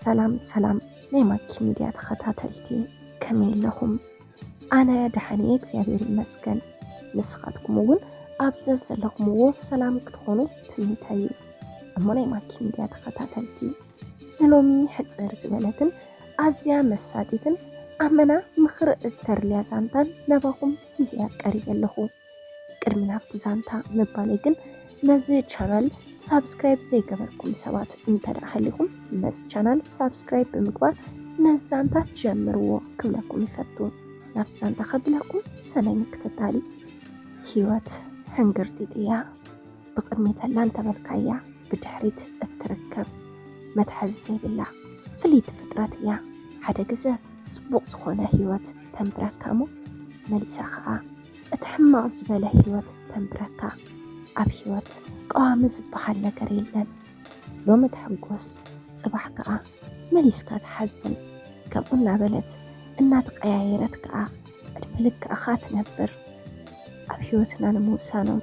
ሰላም ሰላም ናይ ማኪ ሚድያ ተኸታተልቲ፣ ከመይ ኣለኹም? ኣነ ደሓን እየ እግዚኣብሔር ይመስገን። ንስኻትኩም እውን ኣብ ዘዘለኹምዎ ሰላም ክትኾኑ ትምኒተይ እዩ። እሞ ናይ ማኪ ሚድያ ተኸታተልቲ፣ ንሎሚ ሕፅር ዝበለትን ኣዝያ መሳጢትን ኣመና ምኽሪ እተርልያ ዛንታን ናባኹም ሒዘ ቀሪበ ኣለኹ። ቅድሚ ናብቲ ዛንታ ምባለይ ግን ነዚ ቻናል ሳብስክራይብ ዘይገበርኩም ሰባት እንተ ደኣ ሃሊኹም ነዚ ቻናል ሳብስክራይብ ብምግባር ነዚ ዛንታ ጀምርዎ ክብለኩም ይፈቱ። ናብቲ ዛንታ ከብለኩም ሰናይ ምክትታል። ህይወት ሕንግርጢጥ እያ። ብቕድሚት ኣላ እንተበልካያ ብድሕሪት እትርከብ መትሓዚ ዘይብላ ፍልይቲ ፍጥረት እያ። ሓደ ግዘ ጽቡቕ ዝኾነ ህይወት ተንብረካ እሞ መሊሳ ኸኣ እቲ ሕማቕ ዝበለ ህይወት ተንብረካ። ኣብ ህይወት ቀዋሚ ዝበሃል ነገር የለን። ሎሚ ትሕጎስ፣ ጽባሕ ከኣ መሊስካ ትሓዝን። ከምኡ እናበለት እናተቐያየረት ከኣ ዕድመ ልክዕኻ ትነብር። ኣብ ህይወትና ንምውሳኖም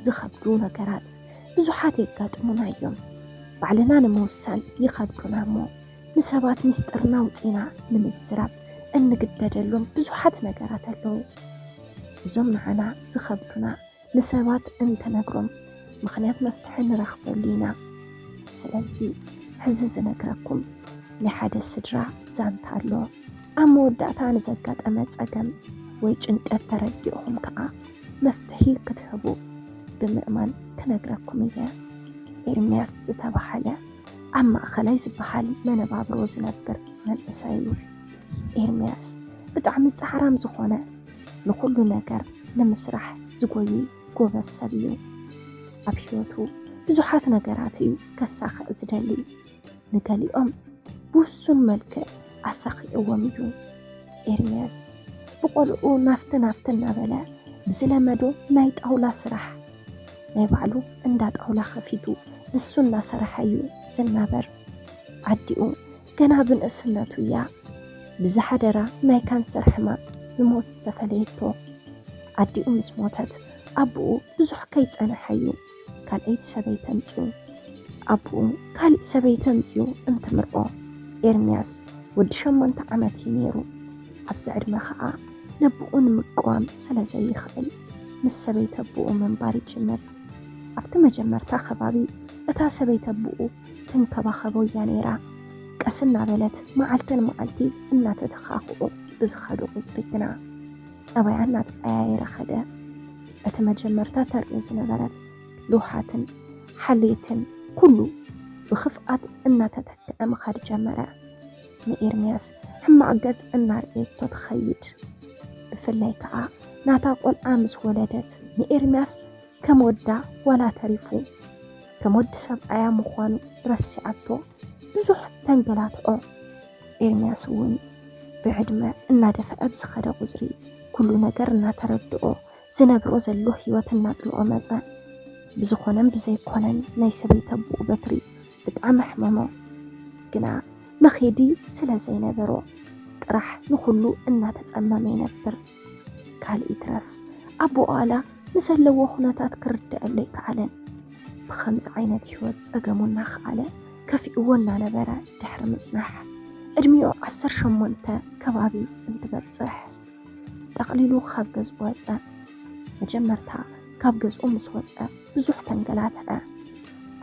ዝኸብዱ ነገራት ብዙሓት የጋጥሙና እዮም። ባዕልና ንምውሳን ይኸብዱና እሞ ንሰባት ምስጢርና ኣውጺና ንምዝራብ እንግደደሎም ብዙሓት ነገራት ኣለዉ። እዞም ንዓና ዝኸብዱና ንሰባት እንተነግሮም ምኽንያት መፍትሒ ንረኽበሉ ኢና። ስለዚ ሕዚ ዝነግረኩም ናይ ሓደ ስድራ ዛንታ ኣሎ። ኣብ መወዳእታ ንዘጋጠመ ጸገም ወይ ጭንቀት ተረዲእኹም ከኣ መፍትሒ ክትህቡ ብምእማን ክነግረኩም እየ። ኤርምያስ ዝተባህለ ኣብ ማእኸላይ ዝበሃል መነባብሮ ዝነብር መንእሰይ እዩ። ኤርምያስ ብጣዕሚ ጻዕራም ዝኾነ፣ ንኹሉ ነገር ንምስራሕ ዝጎይ ጎበዝ ሰብ እዩ። ኣብ ህይወቱ ብዙሓት ነገራት እዩ ከሳኽዕ ዝደሊ። ንገሊኦም ብውሱን መልክዕ ኣሳኺዕዎም እዩ። ኤርምያስ ብቆልዑ ናፍቲ ናፍቲ እናበለ ብዝለመዶ ናይ ጣውላ ስራሕ ናይ ባዕሉ እንዳ ጣውላ ከፊቱ ንሱ እናሰረሐ እዩ ዝናበር። ኣዲኡ ገና ብንእስነቱ እያ ብዝሓደራ ናይ ካንሰር ሕማም ብሞት ዝተፈለየቶ። ኣዲኡ ምስ ሞተት ኣቦኡ ብዙሕ ከይጸነሐ እዩ ካልኣይቲ ሰበይቲ ኣምጺኡ። ኣቦኡ ካሊእ ሰበይቲ ኣምጺኡ እንትምርዖ ኤርምያስ ወዲ ሸሞንተ ዓመት እዩ ነይሩ። ኣብዚ ዕድመ ኸኣ ነቦኡ ንምቅዋም ስለ ዘይኽእል ምስ ሰበይቲ ኣቦኡ ምንባር ይጅምር። ኣብቲ መጀመርታ ከባቢ እታ ሰበይቲ ኣቦኡ ትንከባኸቦ እያ ነይራ። ቀስ እናበለት መዓልቲ ንመዓልቲ እናተተኻኽኡ ብዝኸዱ ቁጽሪ ግና ጸባያ እናተቐያየረ ኸደ። እቲ መጀመርታ ተርእዮ ዝነበረት ልውሃትን ሓልየትን ኩሉ ብኽፍኣት እናተተክአ ምኻድ ጀመረ። ንኤርምያስ ሕማቕ ገጽ እናርኣየቶ ትኸይድ። ብፍላይ ከኣ ናታ ቆልዓ ምስ ወለደት ንኤርምያስ ከም ወዳ ዋላ ተሪፉ ከም ወዲ ሰብኣያ ምዃኑ ረሲዓቶ ብዙሕ ተንገላትዖ። ኤርምያስ እውን ብዕድመ እናደፍአ ብዝኸደ ቁጽሪ ኩሉ ነገር እናተረድኦ ዝነብሮ ዘሎ ህይወት እናጽልኦ መጸ። ብዝኾነን ብዘይኮነን ናይ ሰበይቲ ኣቦኡ በትሪ ብጣዕሚ ኣሕመሞ። ግና መኼዲ ስለ ዘይነበሮ ጥራሕ ንኹሉ እናተጸመመ ይነብር። ካልእ ይትረፍ ኣቦኡ ዋላ ንዘለዎ ኩነታት ክርድኣሉ ኣይከኣለን። ብኸምዚ ዓይነት ህይወት ጸገሙ እናኸኣለ ከፊእዎ እናነበረ ድሕሪ ምጽናሕ ዕድሚኡ ዓሰርተ ሸሞንተ ከባቢ እንትበጽሕ ጠቕሊሉ ካብ ገዝኡ ወጸ። መጀመርታ ካብ ገዝኡ ምስ ወጸ ብዙሕ ተንገላትዐ።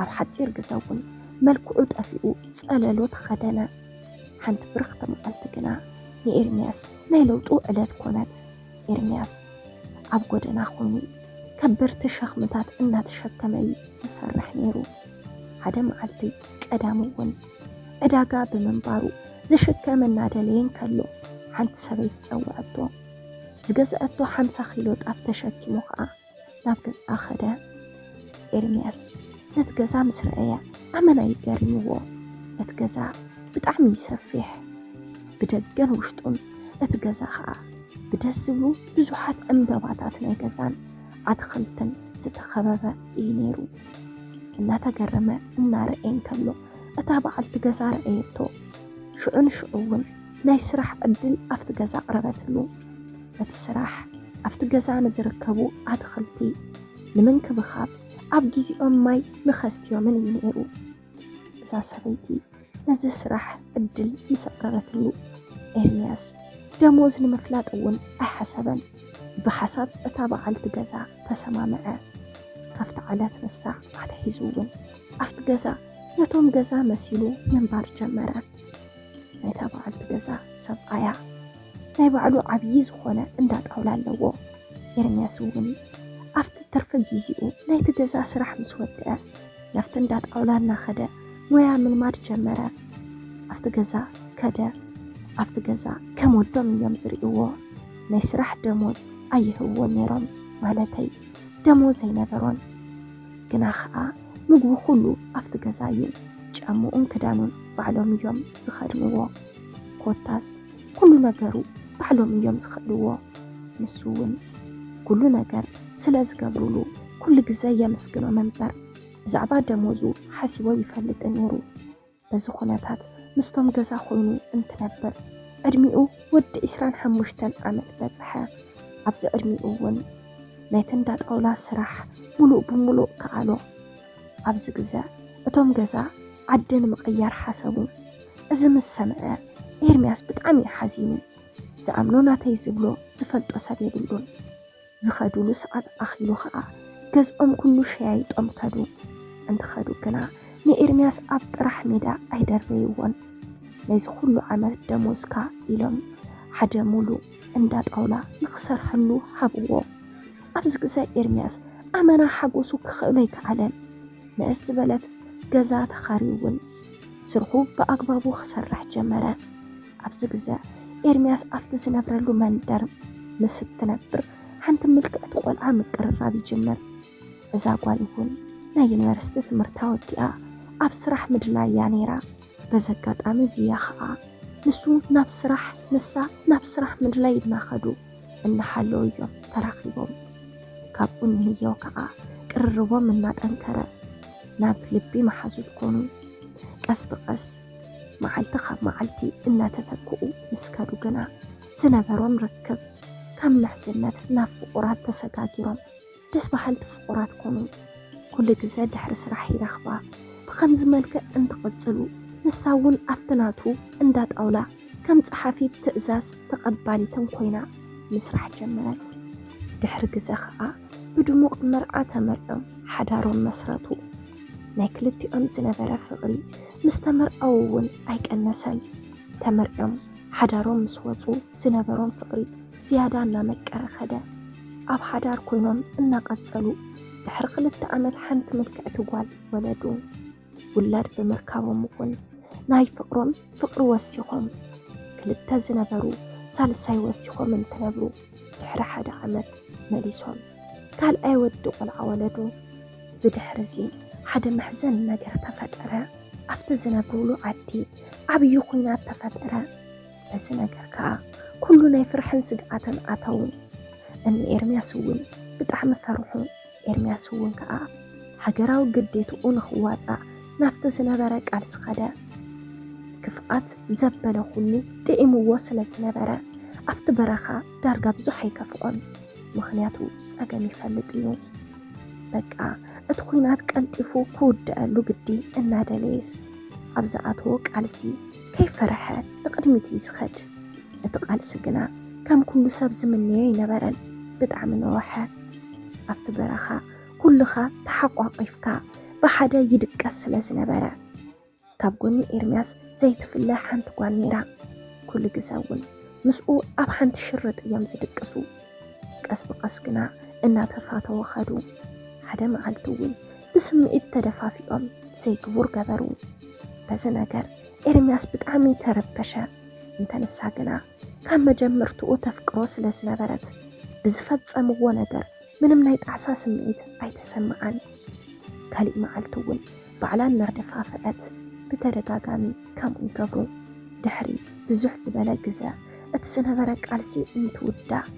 ኣብ ሓጺር ግዘ እውን መልክዑ ጠፊኡ ጸለሎ ተኸደነ። ሓንቲ ብርኽቲ መዓልቲ ግና ንኤርምያስ ናይ ለውጡ ዕለት ኮነት። ኤርምያስ ኣብ ጎደና ኮይኑ ከበድቲ ሸኽምታት እናተሸከመ እዩ ዝሰርሕ ነይሩ። ሓደ መዓልቲ ቀዳም እውን ዕዳጋ ብምንባሩ ዝሽከም እናደለየ እንከሎ ሓንቲ ሰበይቲ ጸውዐቶ። ዝገዝኣቶ ሓምሳ ኪሎ ጣፍ ተሸኪሙ ኸኣ ናብ ገዝኣ ኸደ። ኤርምያስ ነቲ ገዛ ምስ ረኣየ ኣመና እዩ ገሪምዎ። እቲ ገዛ ብጣዕሚ እዩ ሰፊሕ። ብደገን ውሽጡን እቲ ገዛ ኸኣ ብደስ ዝብሉ ብዙሓት ዕምበባታት ናይ ገዛን ኣትኽልትን ዝተኸበበ እዩ ነይሩ። እናተገረመ እናረኣየ እንከሎ እታ በዓልቲ ገዛ ረኣየቶ። ሽዑ ንሽዑ እውን ናይ ስራሕ ዕድል ኣብቲ ገዛ ኣቕረበትሉ። እቲ ስራሕ ኣብቲ ገዛ ንዝርከቡ ኣትኽልቲ ንምንክብኻብ ኣብ ግዜኦም ማይ ንኸስትዮምን እዩ ነይሩ። እዛ ሰበይቲ ነዚ ስራሕ ዕድል ምስ ኣቕረበትሉ፣ ኤርምያስ ደሞዝ ንምፍላጥ እውን ኣይሓሰበን። ብሓሳብ እታ በዓልቲ ገዛ ተሰማምዐ። ካብቲ ዕለት ንሳ ኣትሒዙ እውን ኣብቲ ገዛ ነቶም ገዛ መሲሉ ምንባር ጀመረ። ናይታ በዓልቲ ገዛ ሰብኣያ ናይ ባዕሉ ዓብዪ ዝኾነ እንዳ ጣውላ ኣለዎ። ኤርምያስ እውን ኣብቲ ትርፊ ግዜኡ ናይቲ ገዛ ስራሕ ምስ ወድአ፣ ናብቲ እንዳ ጣውላ እናኸደ ሞያ ምልማድ ጀመረ። ኣብቲ ገዛ ከደ። ኣብቲ ገዛ ከም ወዶም እዮም ዝርእይዎ። ናይ ስራሕ ደሞዝ ኣይህብዎን ነይሮም፣ ማለተይ ደሞዝ ኣይነበሮን። ግና ኸኣ ምግቡ ኩሉ ኣብቲ ገዛ እዩ። ጫምኡን ክዳኑን ባዕሎም እዮም ዝኸድንዎ። ኮታስ ኩሉ ነገሩ ባዕሎም እዮም ዝኸድንዎ። ንሱ እውን ኩሉ ነገር ስለ ዝገብሩሉ ኩሉ ግዜ የመስግኖም እምበር፣ ብዛዕባ ደሞዙ ሓሲቦ ይፈልጥ ነይሩ። በዚ ኩነታት ምስቶም ገዛ ኮይኑ እንትነብር፣ ዕድሚኡ ወዲ ዒስራን ሓሙሽተን ዓመት በጽሐ። ኣብዚ ዕድሚኡ እውን ናይቲ እንዳ ጣውላ ስራሕ ሙሉእ ብሙሉእ ከኣሎ። ኣብዚ ግዜ እቶም ገዛ ዓዲ ንምቕያር ሓሰቡ። እዚ ምስ ሰምዐ ኤርምያስ ብጣዕሚ እዩ ሓዚኑ። ዝኣምኖ ናተይ ዝብሎ ዝፈልጦ ሰብ የብሉን። ዝኸዱሉ ሰዓት ኣኺሉ ኸኣ ገዝኦም ኩሉ ሸያይጦም ከዱ። እንትኸዱ ግና ንኤርምያስ ኣብ ጥራሕ ሜዳ ኣይደርበይዎን። ናይዚ ኩሉ ዓመት ደሞዝካ ኢሎም ሓደ ሙሉ እንዳ ጣውላ ንኽሰርሐሉ ሃብዎ። ኣብዚ ግዜ ኤርምያስ ኣመና ሓጎሱ ክኽእሎ ኣይከኣለን። ንእስ ዝበለት ገዛ ተኻርዩ እውን ስርሑ ብኣግባቡ ክሰርሕ ጀመረ። ኣብዚ ግዜ ኤርምያስ ኣብቲ ዝነብረሉ መንደር ምስ እትነብር ሓንቲ ምልክዕቲ ቆልዓ ምቅርራብ ይጅምር። እዛ ጓል እውን ናይ ዩኒቨርሲቲ ትምህርታ ወዲኣ ኣብ ስራሕ ምድላይ እያ ነይራ። በዚ ኣጋጣሚ እዚ እያ ኸኣ ንሱ ናብ ስራሕ፣ ንሳ ናብ ስራሕ ምድላይ እናኸዱ እናሃለዉ እዮም ተራኺቦም። ካብኡ ንህየው ከኣ ቅርርቦም እናጠንከረ ናብ ልቢ መሓዙት ኮኑ። ቀስ ብቐስ መዓልቲ ካብ መዓልቲ እናተተክኡ ምስ ከዱ ግና ዝነበሮም ርክብ ካብ ምሕዝነት ናብ ፍቑራት ተሰጋጊሮም ደስ በሃልቲ ፍቑራት ኮኑ። ኩሉ ግዜ ድሕሪ ስራሕ ይረኽባ። ብኸምዚ መልክዕ እንትቕጽሉ ንሳ እውን ኣብቲ ናቱ እንዳ ጣውላ ከም ጸሓፊት ትእዛዝ ተቐባሊትን ኮይና ምስራሕ ጀመረት። ድሕሪ ግዜ ኸኣ ብድሙቕ መርዓ ተመርዕዮም ሓዳሮም መስረቱ። ናይ ክልቲኦም ዝነበረ ፍቕሪ ምስ ተመርዐዉ እውን ኣይቀነሰን። ተመርዕዮም ሓዳሮም ምስ ወጹ ዝነበሮም ፍቕሪ ዝያዳ እናመቀረ ኸደ። ኣብ ሓዳር ኮይኖም እናቐጸሉ ድሕሪ ክልተ ዓመት ሓንቲ ምልክዕቲ ጓል ወለዱ። ውላድ ብምርካቦም እውን ናይ ፍቕሮም ፍቕሪ ወሲኾም ክልተ ዝነበሩ ሳልሳይ ወሲኾም እንትነብሩ ድሕሪ ሓደ ዓመት መሊሶም ካልኣይ ወዲ ቆልዓ ወለዱ። ብድሕሪ እዚ ሓደ መሕዘኒ ነገር ተፈጠረ። ኣብቲ ዝነብሩሉ ዓዲ ዓብዪ ኹናት ተፈጠረ። በዚ ነገር ከኣ ኩሉ ናይ ፍርሕን ስግኣትን ኣተዉ። እኒ ኤርምያስ እውን ብጣዕሚ ፈርሑ። ኤርምያስ እውን ከኣ ሃገራዊ ግዴትኡ ንኽዋጻእ ናብቲ ዝነበረ ቃልሲ ኸደ። ክፍኣት ዘበለ ኩሉ ጥዒምዎ ስለ ዝነበረ ኣብቲ በረኻ ዳርጋ ብዙሕ ኣይከፍኦን። ምኽንያቱ ጸገም ይፈልጥ እዩ። በቃ እቲ ኹናት ቀልጢፉ ክውደኣሉ ግዲ እናደለየስ ኣብ ዝኣተዎ ቃልሲ ከይፈርሐ ንቕድሚት እዩ ዝኸድ። እቲ ቃልሲ ግና ከም ኩሉ ሰብ ዝምነዮ ኣይነበረን። ብጣዕሚ ነወሐ። ኣብቲ በረኻ ኩልኻ ተሓቋቒፍካ ብሓደ ይድቀስ ስለ ዝነበረ ካብ ጎኒ ኤርምያስ ዘይትፍለ ሓንቲ ጓል ነይራ። ኩሉ ግዜ እውን ምስኡ ኣብ ሓንቲ ሽርጥ እዮም ዝድቅሱ። ቀስ ብቐስ ግና እናተፋተወ ኸዱ። ሓደ መዓልቲ እውን ብስምዒት ተደፋፊኦም ዘይግቡር ገበሩ። በዚ ነገር ኤርምያስ ብጣዕሚ ተረበሸ። እንተንሳ ግና ካብ መጀመርትኡ ተፍቅሮ ስለ ዝነበረት ብዝፈጸምዎ ነገር ምንም ናይ ጣዕሳ ስምዒት ኣይተሰምዓን። ካሊእ መዓልቲ እውን ባዕላ እናደፋፍዐት ብተደጋጋሚ ከምኡ ይገብሩ። ድሕሪ ብዙሕ ዝበለ ግዘ እቲ ዝነበረ ቃልሲ እንትውዳእ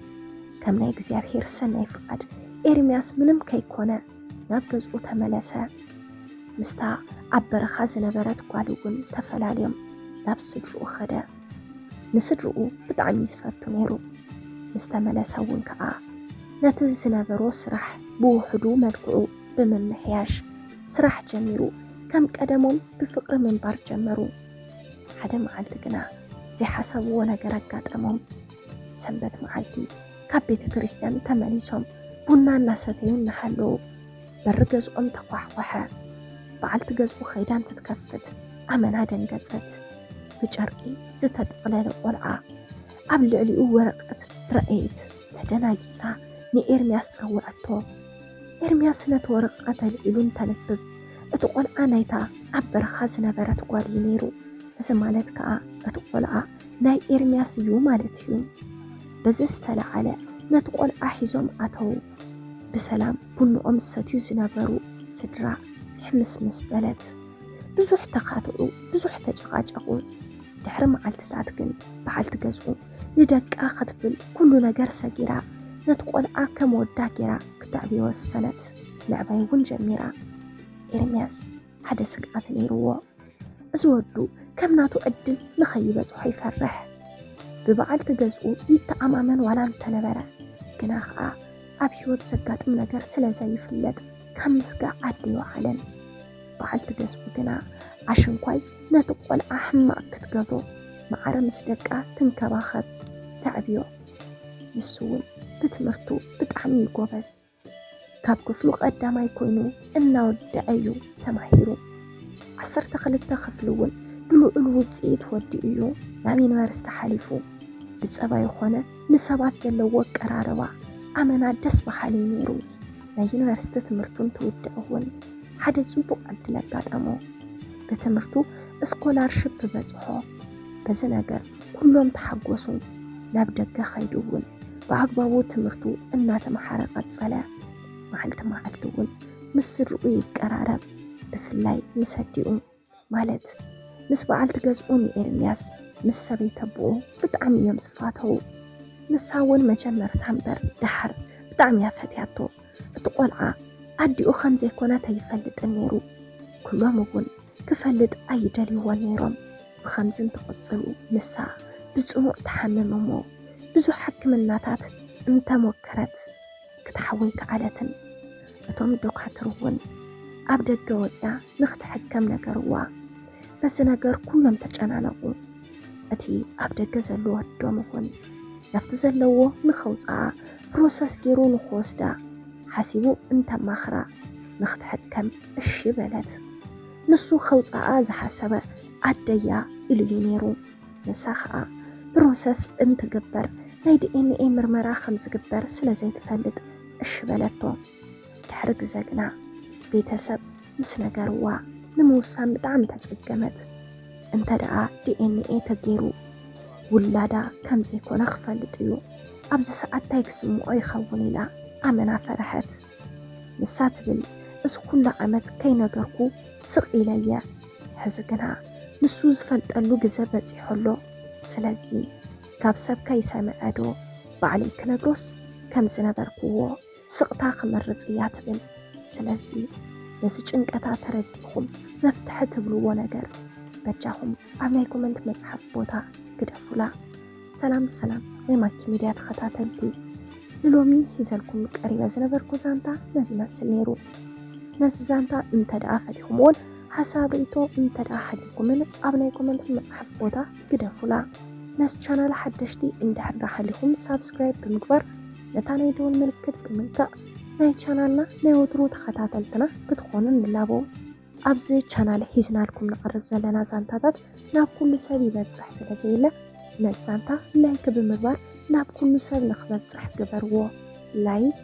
ከም ናይ እግዚኣብሔር ሰናይ ፍቓድ ኤርምያስ ምንም ከይኮነ ናብ ገዝኡ ተመለሰ። ምስታ ኣብ በረኻ ዝነበረት ጓል እውን ተፈላልዮም ናብ ስድርኡ ኸደ። ንስድርኡ ብጣዕሚ እዩ ዝፈቱ ነይሩ። ምስ ተመለሰ እውን ከኣ ነቲ ዝነበሮ ስራሕ ብውሕዱ መልክዑ ብምምሕያሽ ስራሕ ጀሚሩ ከም ቀደሞም ብፍቕሪ ምንባር ጀመሩ። ሓደ መዓልቲ ግና ዘይሓሰብዎ ነገር ኣጋጠሞም። ሰንበት መዓልቲ ካብ ቤተ ክርስቲያን ተመሊሶም ቡና እናሰተዩ እናሃለዉ በሪ ገዝኦም ተኳሕኮሐ። በዓልቲ ገዝኡ ከይዳ እንትትከፍት ኣመና ደንገጸት። ብጨርቂ ዝተጠቕለለ ቆልዓ ኣብ ልዕሊኡ ወረቐት ረኣየት። ተደናጊጻ ንኤርምያስ ጸውዐቶ። ኤርምያስ ነቲ ወረቐት ኣልዒሉ እንተንብብ እቲ ቆልዓ ናይታ ኣብ በረኻ ዝነበረት ጓል እዩ ነይሩ። እዚ ማለት ከኣ እቲ ቆልዓ ናይ ኤርምያስ እዩ ማለት እዩ። በዚ ዝተለዓለ ነቲ ቆልዓ ሒዞም ኣተዉ። ብሰላም ቡንኦም ዝሰትዩ ዝነበሩ ስድራ ሕምስምስ በለት። ብዙሕ ተኻትዑ፣ ብዙሕ ተጨቓጨቑ። ድሕሪ መዓልትታት ግን በዓልቲ ገዝኡ ንደቃ ክትብል ኩሉ ነገር ሰጊራ ነቲ ቆልዓ ከም ወዳ ጌራ ክተዕብዮ ወሰነት። ምዕባይ እውን ጀሚራ። ኤርምያስ ሓደ ስግኣት ነይርዎ። እዚ ወዱ ከም ናቱ ዕድል ንኸይበጽሖ ይፈርሕ። ብበዓልቲ ገዝኡ ይተኣማመን ዋላ እንተነበረ፣ ግና ኸኣ ኣብ ህይወት ዘጋጥም ነገር ስለ ዘይፍለጥ ካብ ምስጋእ ዓዲ ኣይወዓለን። በዓልቲ ገዝኡ ግና ኣሽንኳይ ነቲ ቆልዓ ሕማቕ ክትገብሮ፣ ማዕረ ምስ ደቃ ትንከባኸብ፣ ተዕብዮ። ንሱ እውን ብትምህርቱ ብጣዕሚ እዩ ጎበዝ። ካብ ክፍሉ ቀዳማይ ኮይኑ እናወደአ እዩ ተማሂሩ። ዓሰርተ ክልተ ክፍሊ እውን ብልዑል ውፅኢት ወዲኡ እዩ ናብ ዩኒቨርሲቲ ሓሊፉ። ብፀባዩ ኾነ ንሰባት ዘለዎ ኣቀራርባ ኣመና ደስ በሃሊ እዩ ነይሩ። ናይ ዩኒቨርሲቲ ትምህርቱ እንትውድእ እውን ሓደ ፅቡቕ ዕድል ኣጋጠሞ። ብትምህርቱ ስኮላርሽፕ በፅሖ። በዚ ነገር ኩሎም ተሓጎሱ። ናብ ደገ ከይዱ እውን ብኣግባቡ ትምህርቱ እናተምሃረ ቀጸለ። መዓልቲ መዓልቲ እውን ምስ ስድርኡ ይቀራረብ፣ ብፍላይ ምስ ኣዲኡ። ማለት ምስ በዓልቲ ገዝኡ ንኤርምያስ ምስ ሰበይቲ ኣቦኡ ብጣዕሚ እዮም ዝፋተዉ። ንሳ እውን መጀመርታ እምበር ደሓር ብጣዕሚ እያ ፈትያቶ። እቲ ቆልዓ ኣዲኡ ከም ዘይኮነት ኣይፈልጥን ነይሩ። ኩሎም እውን ክፈልጥ ኣይደልይዎን ነይሮም። ብኸምዚ እንትቕጽሉ ንሳ ብጽኑዕ ትሓምም እሞ ብዙሕ ሕክምናታት እንተሞከረት ክትሓወይ ከኣለትን። እቶም ዶካትር እውን ኣብ ደገ ወፅያ ንክትሕከም ነገርዋ። በዚ ነገር ኩሎም ተጨናነቑ። እቲ ኣብ ደገ ዘሎ ወዶም እውን ናብቲ ዘለዎ ንኸውፅኣ ፕሮሰስ ገይሩ ንክወስዳ ሓሲቡ እንተማኽራ ንክትሕከም እሺ በለት። ንሱ ከውፅኣ ዝሓሰበ ኣደያ ኢሉ እዩ ነይሩ። ንሳ ኸኣ ፕሮሰስ እንትግበር ናይ ዲ ኤን ኤ ምርመራ ከም ዝግበር ስለ ዘይትፈልጥ እሺ በለቶ። ድሕሪ ግዘ ግና ቤተሰብ ምስ ነገርዋ ንምውሳን ብጣዕሚ ተጸገመት። እንተ ደኣ ዲ ኤን ኤ ተገይሩ ውላዳ ከም ዘይኮነ ክፈልጥ እዩ። ኣብዚ ሰዓት እንታይ ክስምዖ ይኸውን ኢላ ኣመና ፈረሐት። ንሳ ትብል እዚ ኩሉ ዓመት ከይነገርኩ ስቕ ኢለ እየ። ሕዚ ግና ንሱ ዝፈልጠሉ ግዘ በጺሑ ኣሎ። ስለዚ ካብ ሰብ ከይሰምዐ ዶ ባዕለይ ክነግሮስ ከም ዝነበርክዎ ስቕታ ክመርጽ እያ ትብል። ስለዚ ነዚ ጭንቀታ ተረዲእኹም መፍትሒ ትብልዎ ነገር በጃኹም ኣብ ናይ ኮመንት መጽሓፍ ቦታ ግደፉላ። ሰላም ሰላም ናይ ማኪ ሚድያ ተኸታተልቲ፣ ንሎሚ ሒዘልኩም ቀሪበ ዝነበርኩ ዛንታ ነዚ ይመስል ነይሩ። ነዚ ዛንታ እንተ ደኣ ፈቲኹምዎን ሓሳብ ርእይቶ እንተ ደኣ ሃልዩኩምን ኣብ ናይ ኮመንት መጽሓፍ ቦታ ግደፉላ። ነዚ ቻናል ሓደሽቲ እንድሕር ደኣ ሃሊኹም ሳብስክራይብ ብምግባር ነታ ናይ ደወል ምልክት ብምንካእ ናይ ቻናልና ናይ ወትሩ ተኸታተልትና ክትኾኑ ንላቦ። ኣብዚ ቻናል ሒዝናልኩም ንቐርብ ዘለና ዛንታታት ናብ ኩሉ ሰብ ይበጽሕ ስለ ዘየለ ነዚ ዛንታ ላይክ ብምግባር ናብ ኩሉ ሰብ ንክበጽሕ ግበርዎ። ላይክ፣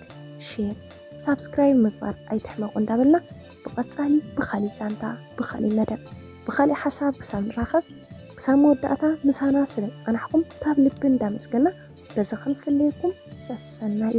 ሼር፣ ሳብስክራይብ ምግባር ኣይትሕመቑ እንዳበልና ብቐጻሊ ብኻሊእ ዛንታ፣ ብኻሊእ መደብ፣ ብኻሊእ ሓሳብ ክሳብ ንራኸብ ክሳብ መወዳእታ ምሳና ስለ ዝጸናሕኩም ካብ ልቢ እንዳመስገና በዚ ክንፍለየኩም ሰሰናዩ።